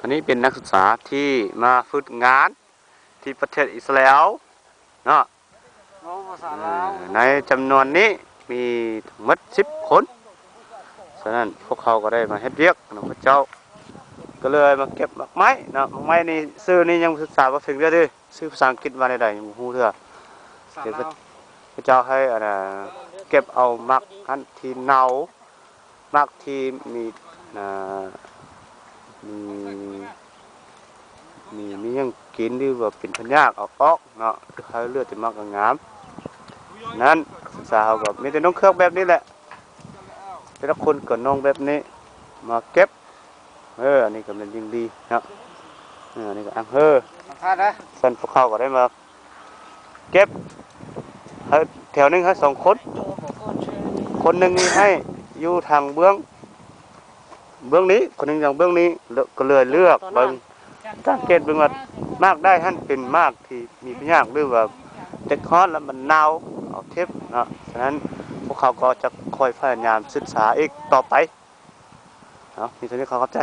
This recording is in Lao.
ອັນນີ້ເປັນນັກສຶກສາທີ່ມາຝຶກງານທີ່ປະເທດອິດສະຣາແອນເນາະ. ເວົ້າພາສາລາວ ໃນຈຳນວນນີ້ມີທັງໝົດສິບຄົນ. ສະນັ້ນພວກເຂົາກໍໄດ້ມາເຮັດວຽກນຳເຂົາເຈົ້າ ກໍເລີຍມາເກັບໝາກໄມ້ເນາະ. ໝາກໄມ້ນີ້ ຊື່ນີ້ຍັງສຶກສາບໍ່ເຖິງເທື່ອເດ້. ຊື່ພາສາອັງກິດວ່າແນວໃດຍັງບໍ່ຮູ້ເທື່ອ. ພາສາລາວ ເຂົາເຈົ້າໃຫ້ອັນນ່າ ເກັບເອົາໝາກຫັ້ນທີ່ເນົ່າ ໝາກທີ່ມີ ອ່າ ມີ ມີ ມີຫຍັງກິນ ຫຼືວ່າເປັນພະຍາດເອົາອອກເນາະ. ຄືໃຫ້ເຫຼືອແຕ່ໝາກງາມໆ. ນັ້ນ ສາວເຮົາກໍມີແຕ່ນຸ່ງເຄື່ອງແບບນີ້ແຫຼະ. ແຕ່ລະຄົນກໍນຸ່ງແບບນີ້ມາເກັບ. ເອີ ອັນນີ້ກໍແມ່ນຍິ່ງດີເນາະ. ເອີ ອັນນີ້ກໍອັງເຮີ. ສຳພາດນະ. ຊັ້ນພວກເຂົາກໍໄດ້ມາເກັບ ໃຫ້ແຖວໜຶ່ງໃຫ້ສອງຄົນ. ຄົນໜຶ່ງນີ້ໃຫ້ຢູ່ທາງເບື້ອງ ເບື້ອງນີ້ ຄົນໜຶ່ງທາງເບື້ອງນີ້ ແລ້ວກໍເລີຍເລືອກເບິ່ງ ສັງເກດເບິ່ງວ່າໝາກໄດ້ຫັ້ນເປັນໝາກທີ່ມີພະຍາດ ຫຼືວ່າເດັກຮອດແລ້ວມັນເນົ່າ ເອົາເທັບເນາະ. ສະນັ້ນພວກເຂົາກໍຈະຄອຍພະຍາຍາມສຶກສາອີກຕໍ່ໄປ. ເອົາ ມີເທົ່ານີ້ ຂໍຂອບໃຈ.